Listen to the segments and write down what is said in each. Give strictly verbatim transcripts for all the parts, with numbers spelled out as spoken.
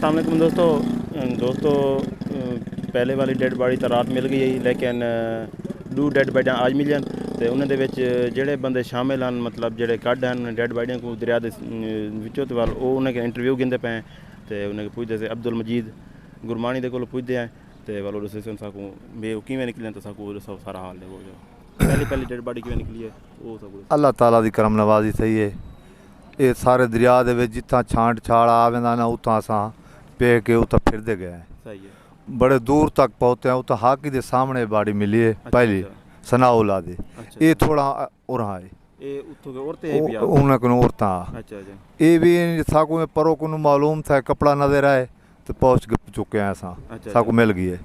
السلام علیکم دوستو۔ دوستو، پہلے والی ڈیڈ باڈی تاں رات مل گئی ہئی، لیکن ڈو ڈیڈ باڈیاں آج ملیاں، تے انہاں دے وچ جڑے بندے شامل ہن، مطلب جڑے کڈ ہن، انہاں ڈیڈ باڈیاں کوں دریا دے وچوں، تے ول او انہاں کے انٹرویو گھندے پئے ہیں، تے انہاں کے پوچھدے سے عبدالمجید گرمانی دے کولوں پوچھدے ہیں، تے ول او ݙسیسن ساکوں بے او کیویں نکلے، تے ساکوں او سارا حال ݙیو جو پہلی پہلی ڈیڈ باڈی کیویں نکلی ہے، او ساکوں ݙسو۔ اللہ تعالیٰ دی کرم نوازی تھئی ہے۔ اے سارے دریا دے وچ جتھاں چھانٹ چھاڑ آ ویندا نا، اتھاں اساں پے کے اتھاں پھردے ڳئے ہیں۔ صحیح ہے۔ بڑے دور تک پہنچے ہیں، اتھاں ہاکی دے سامنے باڈی ملی ہے اچھا، پہلی، اچھا۔ ثناء اللہ دی۔ اچھا، اے اچھا۔ تھوڑا اورہاں ہے۔ اے اتھوں کے عورتیں ہیں او، پیا؟ انہاں کنوں عورتاں۔ اچھا، اچھا۔ اے وی ساکوں پرو کنوں معلوم تھا، کپڑا نظر آئے۔ تے پہنچ گ-، چکے ہیں اساں، اچھا، ساکوں اچھا۔ مل گئی ہے۔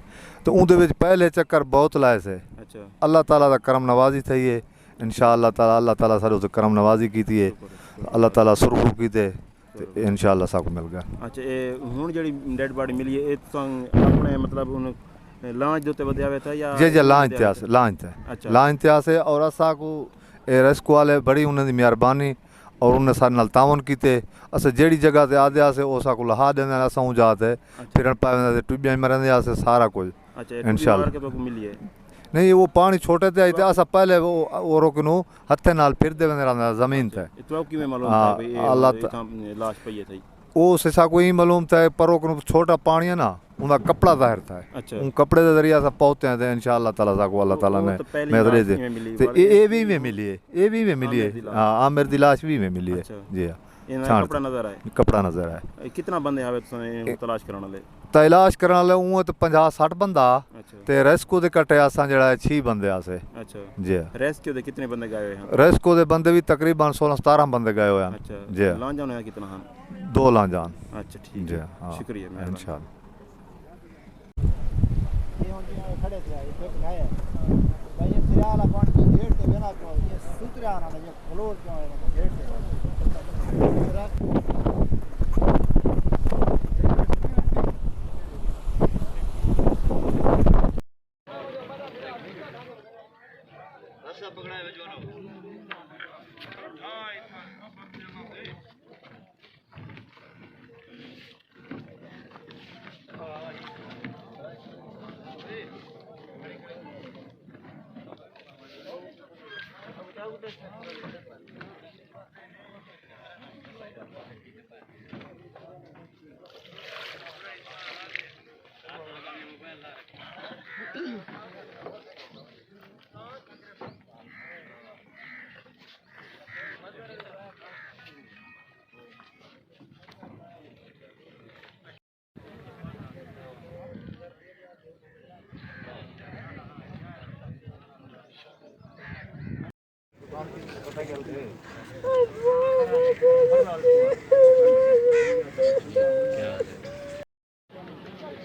تے اوندے وچ پہلے چکر بہت لائے سے۔ اچھا۔ اللہ تعالیٰ دا کرم نوازی تھئی ہے۔ انشاءاللہ تعالیٰ، اللہ تعالیٰ ساڈے تے کرم نوازی کیتی ہے۔ شکر ہے، شکر ہے۔ اللہ تعالیٰ سرخرو کیتے تے شکر ہے۔ انشاءاللہ ساکوں مل گیا۔ اچھا، اے ہن جڑی ڈیڈ باڈی ملی ہے، اے تساں اپنے مطلب ان لانچ دے اتے ودیا ہویا تھا یا جی، جی، لانچ تے آسے، لانچ تے۔ اچھا۔ لانچ تے آسے اور اساکوں اے ریسکیو والے بڑی انہاں دی مہربانی اور انہاں ساڈے نال تعاون کیتے۔ اساں جیڑھی جگہ تے آدھے آسے، او ساکوں لہا ݙیندے ہن، اساں اوں جاہ تے اچھا۔ پھرݨ پئے ویندے تے ٹٻیاں ہی مرندے آسے، سارا کچھ۔ اچھا، اے ٹٻی انشاءاللہ۔ مار کے تہاکوں ملی ہے؟ نہیں، او پاݨی چھوٹے تے آئی تے اساں پہلے او، او رکن ہتھے نال پھردے ویندے رہندے زمین تے۔ اے تہاکوں کیویں معلوم ہاں، تھا بھئی اے اللہ تے اتھاں لاش پئی ہے تھئی؟ او سے ساکوں ایں معلوم تھا، پرو کنوں چھوٹا پاݨی ہے نا، اوندا کپڑا ظاہر تھا۔ اچھا۔ اوں کپڑے دے ذریعے اساں پہنچے ہیں تے انشاءاللہ تعالیٰ ساکوں اللہ او، تعالیٰ او نے تے پہلی مہر لاش دے دے۔ ایویں ملی، تے پر اے، اے وی ایویں ملی ہے، اے وی ایویں ملی ہے۔ عامر دی لاش۔ ہاں، عامر دی لاش وی ایویں ملی ہے۔ اچھا۔ جی ہاں۔ انہاں دا چھان کپڑا تے۔ نظر آئے؟ کپڑا نظر آئے۔ اے کتنا بندے آوے تساں اے تلاش کرݨ والے؟ تلاش کرݨ والے اوں تے پنجاہ سٹھ بندہ۔ اچھا۔ تے ریسکیو دے کٹے اساں جڑا ہے چھی بندے آسے۔ اچھا۔ جی۔ ریسکیو دے کتنے بندے گئے ہوئے ہیں؟ ریسکیو دے بندے وی تقریباً سولہ ستارہ بندے گئے ہوئے ہیں۔ اچھا۔ جی۔ لانچ ہونے کتنا ہیں؟ دو لانچ ہیں۔ اچھا، ٹھیک جی، ہے۔ ہاں۔ شکریہ، مہربانی۔ انشاءاللہ۔ اے ہن جیویں کھڑے تھے، اے ٹھیک نہ ہے۔ بھائی، اے دریا والا پاݨی جیڑھ تے وینا کیوں؟ اے ستریا نہ لڳے، کھلور کیوں ہے؟ جیڑھ تے۔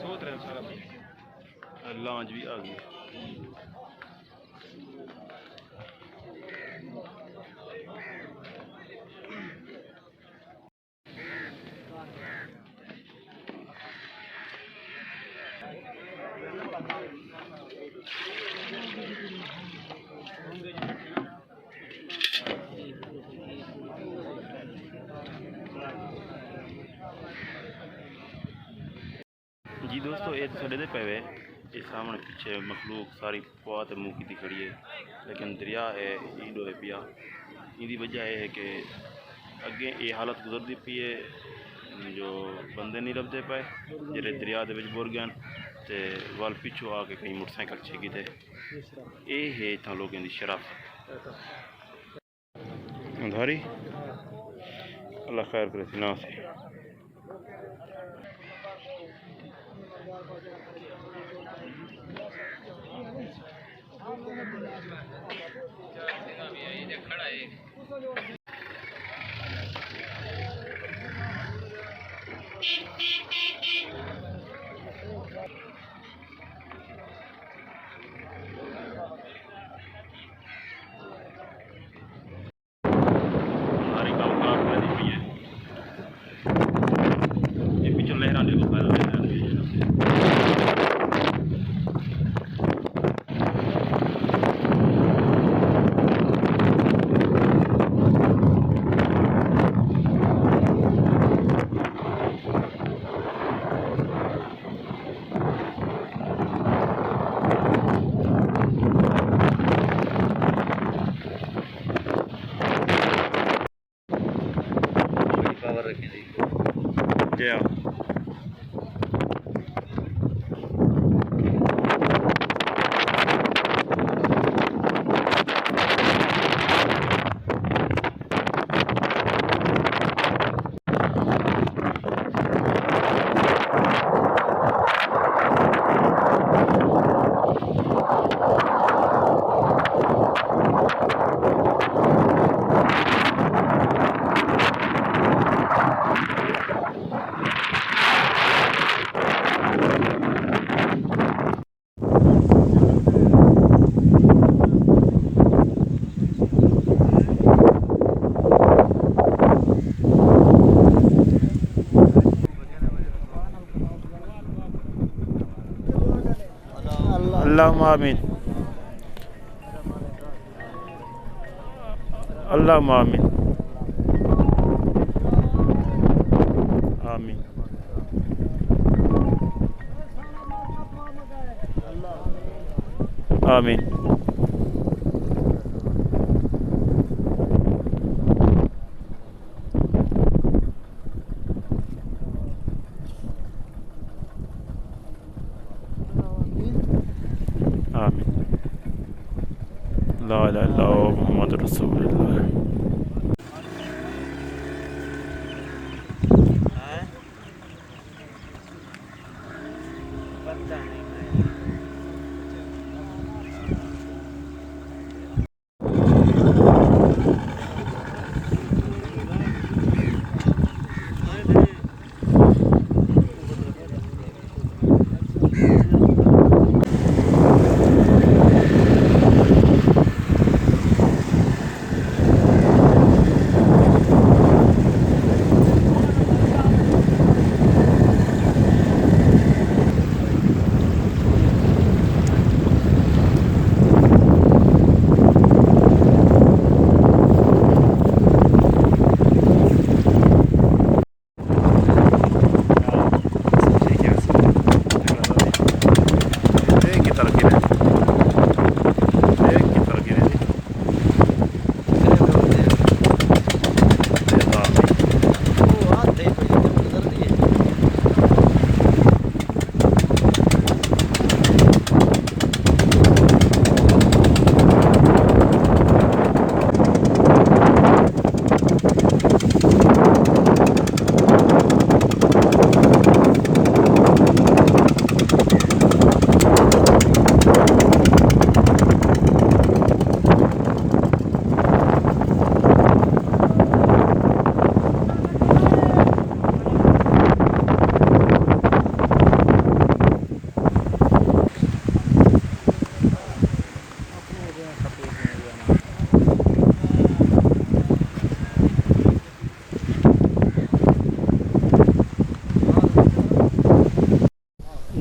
سوت رہے ہیں سارا۔ لانچ بھی آ گئی۔ جی دوستو، اے تساں ݙیہدے پئے وے، اے سامݨے پچھے مخلوق ساری پوا تے منہ کیتی کھڑی ہے، لیکن دریا ہے، ایݙو ہے پیا۔ ایندی وجہ اے ہے کہ اڳے اے حالت گزردی پئی ہے جو بندے نہیں لبھدے پئے، جیڑھے دریا دے وچ بر ڳئن تے ول پچھوں آ کے کہیں موٹر سائیکل چھکی تے۔ اے ہے اتھاں لوکیں دی شرافت۔ اندھاری؟ اللہ خیر کرے سی، نہ سی۔ ساری کم خراب کر دی پئی ہے۔ یہ پچھوں لہراں دے بغیر لہراں دے۔ جیا۔ اللہم آمین۔ اللہم آمین۔ آمین۔ آمین۔ آمین۔ لا الہ الا اللہ محمد رسول اللہ۔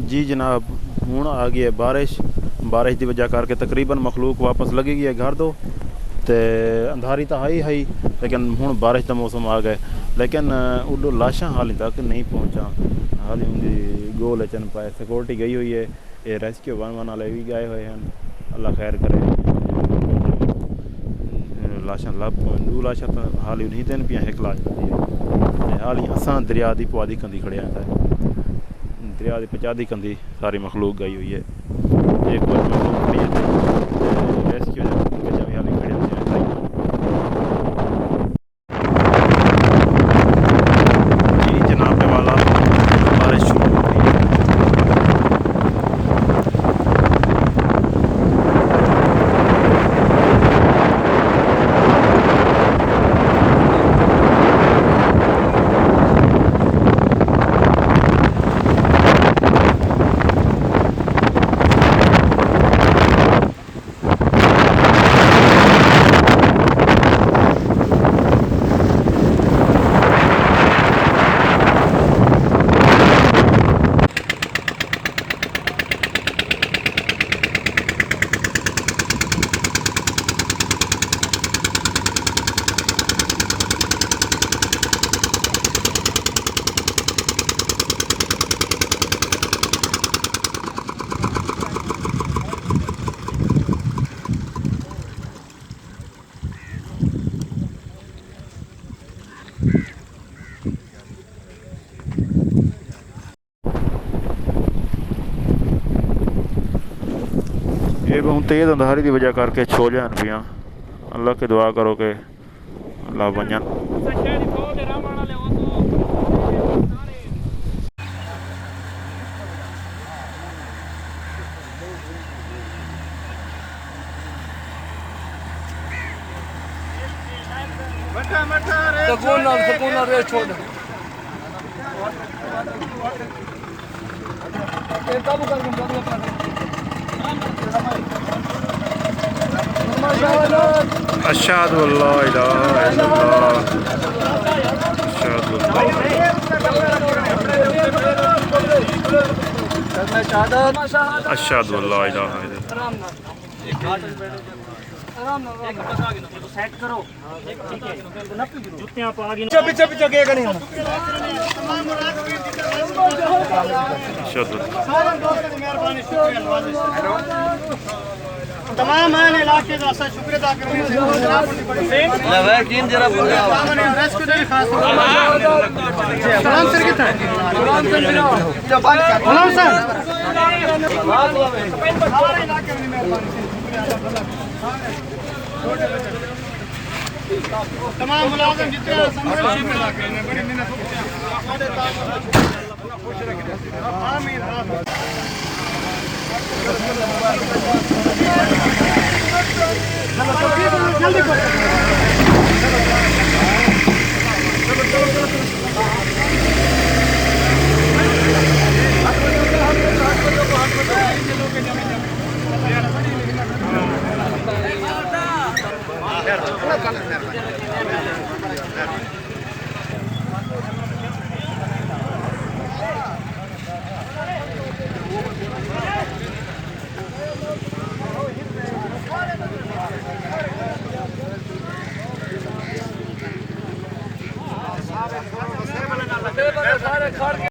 جی جناب، ہݨ آ ڳئی ہے بارش۔ بارش دی وجہ کر کے تقریباً مخلوق واپس لڳی ڳئی ہے گھر دو۔ تے اندھاری تاں ہئی ہئی، لیکن ہݨ بارش دا موسم آ ڳئے۔ لیکن، اہ، اݙو لاشاں حالی تک نہیں پہنچاں۔ حالی اوندی ڳول اچن پائے، سیکورٹی ڳئی ہوئی ہے۔ اے ریسکیو ون ون والے وی ڳئے ہوئے ہن، اللہ خیر کرے۔ لاشاں لب، ݙو لاشاں تاں حالی نہیں تھین پیاں، ہک لاش بچی ہے۔ تے حالی اساں دریا دی پوادھی کندھی کھڑے ہیں۔ دریا دی پچادھی کندھی ساری مخلوق ڳئی ہوئی ہے۔ اے کجھ مخلوق کھڑی ہے تے ریسکیو دے گجاں وی حالی کھڑے ہوئے ہیں۔ جی جناب والا، بارش شروع ہو گئی ہے۔ ہوں تیز اندھاری دی وجہ کر کے چھو جان پیاں۔ اللہ کے دعا کرو کہ اللہ ونجن۔ سکون نال، سکون نال ریس چھوڑ۔ اشہد ان لا الہ الا اللہ۔ اشہد ان لا، اشہد ان لا الہ الا اللہ۔ سیٹ کرو۔ جتیاں پا گئے۔ پیچھے، پیچھے، پیچھے گئے کہ نہیں ہونا؟ تمام آئے علاقے دا اساں شکر ادا کرنے سے۔ ریسکیو دے خاص طور تے۔ سلام سر کتھاں ہے؟ غلام سر۔ سارے علاقے دی مہربانی۔ تمام ملازم جتنے ہیں، سب بڑی محنت کرتے ہیں۔ آمین، آمین۔